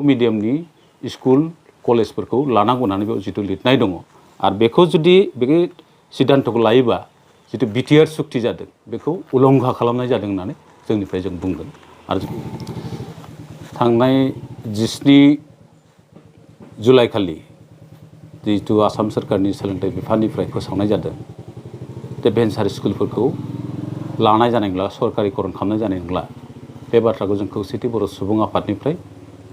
मिडियामनि school कलेजफोरखौ लानांगौ होननानै बेयाव जिथु लिरनाय दङ आरो बेखौ जुदि बे सिद्धान्तखौ लायोबा जिथु बिटिआर सुक्ति जादों बेखौ उलंघा खालामनाय जादों होननानै जोंनिफ्राय जों बुंगोन आरो थांनाय 17 जुलाइ खालि जिथु आसाम सोरखारनि सोलोंथाइ बिफाननिफ्राय फोसावनाय जादों बे भेन्सार स्कुलफोरखौ लानाय जानाय नंला सरकारिकरन खालामनाय जानाय नंला बे बाथ्राखौ जों खौसेथि बर' सुबुं आफादनिफ्राय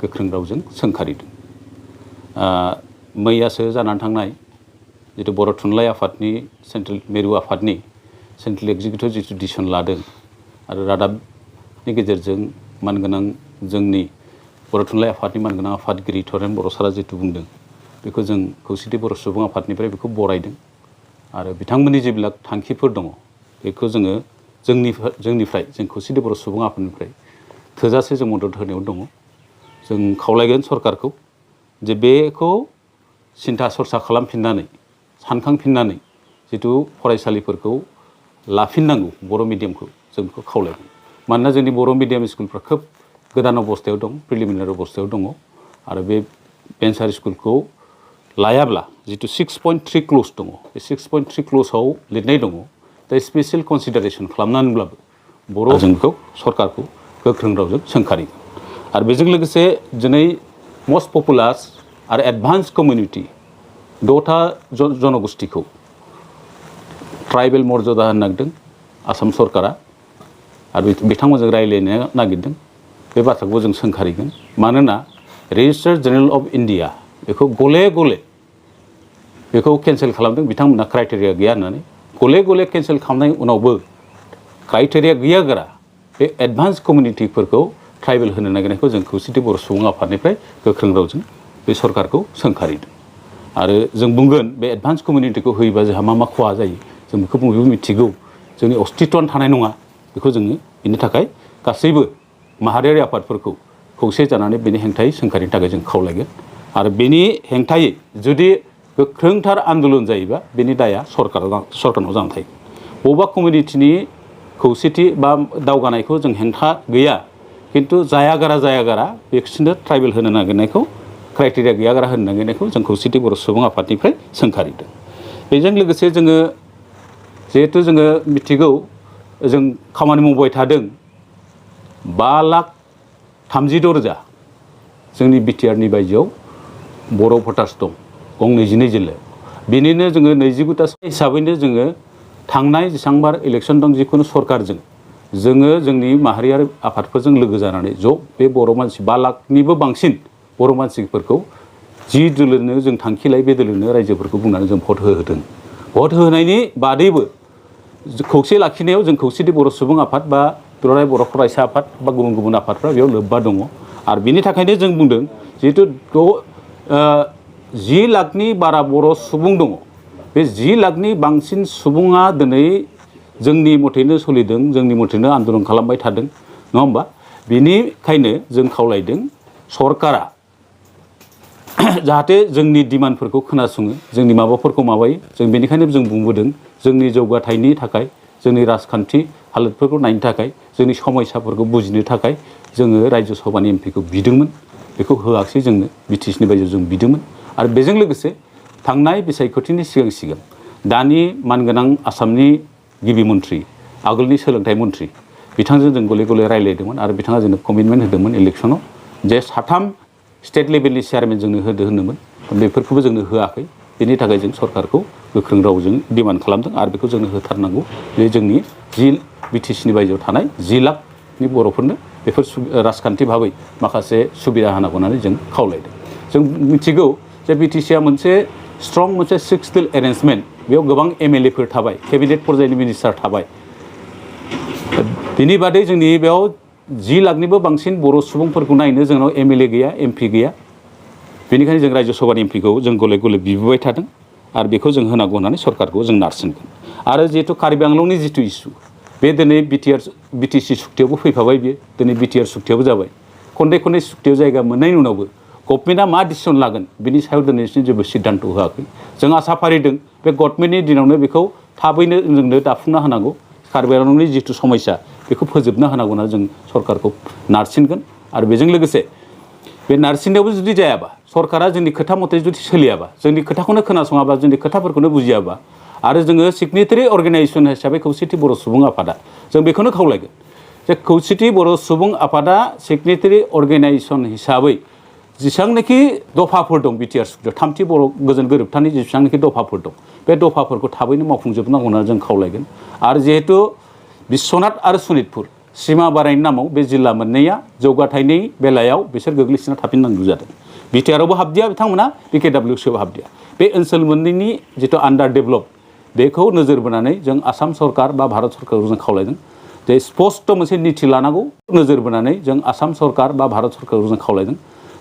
गोख्रों रावजों सोंखारिदों मैयासो जानानै थांनाय जिथु बर' थुनलाइ आफादनि सेन्ट्रेल मिरु आफादनि सेन्ट्रेल एक्जिकिउटिभ जिथु डिसिसन लादों आरो रादाबनि गेजेरजों मानगोनां जोंनि बर' थुनलाइ आफादनि मानगोनां आफादगिरि थरेन बर' सारा जिथु बुंदों बेखौ जों खौसेथि बर' सुबुं आफादनिफ्राय बेखौ बरायदों आरो बिथांमोननि जेब्ला थांखिफोर दङ बेखौ जोङो जोंनिफ्राय जों खौसेथि बर' सुबुं आफादनिफ्राय थोजासे जों मदद होनायाव दङ जों खावलायगोन सरकारखौ जे बेखौ सिन्था सरसा खालामफिननानै सानखांफिननानै जिथु फरायसालिफोरखौ लाफिननांगौ बर' मिडियामखौ जों बेखौ खावलायगोन मानोना जोंनि बर' मिडियाम स्कुलफ्रा खोब गोदान अबस्थायाव दं प्रिलिमिनारि अबस्थायाव दङ आरो बे भेन्सार स्कुलखौ लायाब्ला जिथु 6.3 क्ल'ज दङ बे 6.3 क्ल'जआव लिरनाय दङ दा स्पेसियेल कनसिडारेसन खालामनानैब्लाबो बर' जों बेखौ सरकारखौ गोख्रों रावजों सोंखारिगोन आरो बेजों लोगोसे दिनै मस्ट पपुलार आरो एडभान्स कमिउनिटि 6था जनगोष्ठीखौ ट्राइबेल मर्यादा होनो नागिरदों आसाम सरकारा आरो बिथांमोनजों रायज्लायनो नागिरदों बे बाथ्राखौबो जों सोंखारिगोन मानोना रेजिस्टार जेनेरेल अफ इन्डिया बेखौ गले गले बेखौ केन्सेल खालामदों बिथांमोनहा क्राइटेरिया गैया होननानै गले गले केन्सेल खालामनायनि उनावबो क्राइटेरिया गैयागारा बे एडभान्स कमिउनिटिफोरखौ ट्राइबेल होनो नागिरनायखौ जों खौसेथि बर' सुबुं आफादनिफ्राय गोख्रों रावजों बे सरकारखौ सोंखारिदों आरो जों बुंगोन बे एडभान्स कमिउनिटिखौ होयोबा जोंहा मा खहा जायो जों बेखौ बयबो मिथिगौ जोंनि अस्तित्वआनो थानाय नङा बेखौ जोङो बेनि थाखाय गासैबो माहारियारि आफादफोरखौ खौसे जानानै बेनि हेंथायै सोंखारिनो थाखाय जों खावलायगोन आरो बेनि हेंथायै जुदि गोख्रोंथार आन्दलन जायोबा बेनि दाया सरकारनाव जानानै थायो बबेबा कमिउनिटिनि खौसेथि बा दावगानायखौ जों हेंथा गैया किन्तु जायागारा बिसोरनो ट्राइबेल होनो नागिरनायखौ क्राइटेरिया गैयागारा होनो नागिरनायखौ जों खौसेथि बर' सुबुं आफादनिफ्राय सोंखारिदों बेजों लोगोसे जोङो जिहेथु जोङो मिथिगौ जों खामानि मावबाय थादों 5,32,000 जोंनि बिटिआरनि बायजोआव बर' भटार्स दं गं 22 जिल्लायाव बेनिनो जोङो 29ता हिसाबैनो जोङो थांनाय जेसेबांबार इलेक्सन दं जिखुनु सरकारजों जोङो जोंनि माहारियारि आफादफोरजों लोगो जानानै ज' बे बर' मानसि 5 लाखनिबो बांसिन बर' मानसिफोरखौ जि दोलोनो जों थांखि लायो बे दोलोनो रायजोफोरखौ बुंनानै जों भट होहोदों भट होनायनि बादैबो खौसे लाखिनायाव जों खौसेथि बर' सुबुं आफाद बा दुलाराय बर' फरायसा आफाद बा गुबुन गुबुन आफादफ्रा बेयाव लोब्बा दङ आरो बिनि थाखायनो जों बुंदों जिहेतु 10 लाखनि बारा बर' सुबुं दङ बे 10 लाखनि बांसिन सुबुङा दिनै जोंनि मथेनो सोलिदों जोंनि मथेनो आन्दलन खालामबाय थादों नङा होमबा बेनिखायनो जों खावलायदों सरकारा जाहाथे जोंनि डिमान्डफोरखौ खोनासङो जोंनि माबाफोरखौ माबायो जों बेनिखायनो जों बुंबोदों जोंनि जौगाथायनि थाखाय जोंनि राजखान्थि हालोदफोरखौ नायनो थाखाय जोंनि समस्याफोरखौ बुजिनो थाखाय जोङो रायजो सभानि एमपिखौ बिदोंमोन बेखौ होआखै जोंनो बिटिसिनि बायजोआव जों बिदोंमोन आरो बेजों लोगोसे थांनाय बिसायख'थिनि सिगां दानि मानगोनां आसामनि गिबि मन्थ्रि आगोलनि सोलोंथाइ मन्थ्रि बिथांजों जों गले गले रायज्लायदोंमोन आरो बिथाङा जोंनो कमिटमेन्ट होदोंमोन इलेक्सनाव जे 3 स्टेट लेभेलनि चेयारमेन जोंनो होनोमोन बेफोरखौबो जोंनो होआखै बेनि थाखाय जों सरकारखौ गोख्रों रावजों डिमान्ड खालामदों आरो बेखौ जोंनो होथारनांगौ बे जोंनि बिटिसिनि बायजोआव थानाय 10 लाखनि बर'फोरनो बेफोर राजखान्थि भाबै माखासे सुबिदा होनांगौ होननानै जों खावलायदों जों मिथिगौ जे बिटिसिआ मोनसे स्ट्रं मोनसे 6 स्टेट एरेन्जमेन्ट बेयाव गोबां एमएलएफोर थाबाय केबिनेट पर्यायनि मिनिस्टार थाबाय बिनि बादै जोंनि बेयाव 10 लाखनिबो बांसिन बर' सुबुंफोरखौ नायनो जोंनाव एमएलए गैया एमपि गैया बेनिखायनो जों रायजो सभानि एमपिखौ जों गले गले बिबोबाय थादों आरो बेखौ जों होनांगौ होननानै सरकारखौ जों नारसिनगोन आरो जिहेतु कार्बि आंलंनि जिथु इसु बे दिनै बिटिसि सुक्तियावबो फैफाबाय बियो दिनै बिटिआर सुक्तियावबो जाबाय खनले सुक्तियाव जायगा मोननायनि उनावबो गभर्नमेन्टआ मा डिसिसन लागोन बिनि सायाव दिनैसिम जेबो सिद्धान्त होआखै जों आसा फारिदों बे गभर्नमेन्टनि दिनावनो बेखौ थाबैनो जोंनो दाफुंना होनांगौ कार्बि आंलंनि जिथु समस्या बेखौ फोजोबना होनांगौ होनना जों सरकारखौ नारसिनगोन आरो बेजों लोगोसे बे नारसिननायावबो जुदि जायाबा सरकारा जोंनि खोथा मथे जुदि सोलियाबा जोंनि खोथाखौनो खोनासङाबा जोंनि खोथाफोरखौनो बुजियाबा आरो जोङो सिगनेटारि अर्गेनाइजेसन हिसाबै खौसेथि बर' सुबुं आफादा जों बेखौनो खावलायगोन जे खौसेथि बर' सुबुं आफादा सिगनेटारि अर्गेनाइजेसन हिसाबै जेसेबांनाखि दफाफोर दं बिटिआर सुक्तियाव थामथि बर' गोजोन गोरोबथानि जेसेबांनाखि दफाफोर दं बे दफाफोरखौ थाबैनो मावफुंजोबनांगौ होननानै जों खावलायगोन आरो जिहेतु बिश्वनाथ आरो सनितपुर सिमा बारायनायनि नामाव बे जिल्ला मोननैया जौगाथायनि बेलायाव बिसोर गोग्लैसोना थाफिननांगौ जादों बिटिआरआवबो हाबदिया बिथांमोना बिकेडब्लिउसिआवबो हाबदिया बे ओनसोल मोननैनि जिथु आन्डार डेभेलप बेखौ नोजोर बोनानै जों आसाम सरकार बा भारत सरकारखौ जों खावलायदों जे स्पष्ट मोनसे नीति लानांगौ नोजोर बोनानै जों आसाम सरकार बा भारत सरकारखौ जों खावलायदों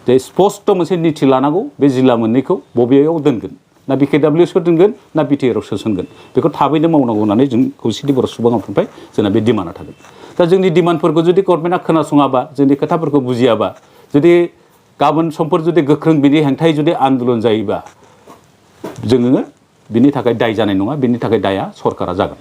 जे स्पष्ट मोनसे नीति लानांगौ बे जिल्ला मोननैखौ बबेयाव दोनगोन ना बिकेडब्लिउसिआव दोनगोन ना बिटिआरआव सोसनगोन बेखौ थाबैनो मावनांगौ होननानै जों खौसेथि बर' सुबुं आफादनिफ्राय जोंना बे डिमान्डआ थागोन दा जोंनि डिमान्डफोरखौ जुदि गभर्नमेन्टआ खोनासङाबा जोंनि खोथाफोरखौ बुजियाबा जुदि गाबोन समफोर जुदि गोख्रों बिनि हेंथायै जुदि आन्दलन जायोबा जोङो बिनि थाखाय दाय जानाय नङा बिनि थाखाय दाया सरकारा जागोन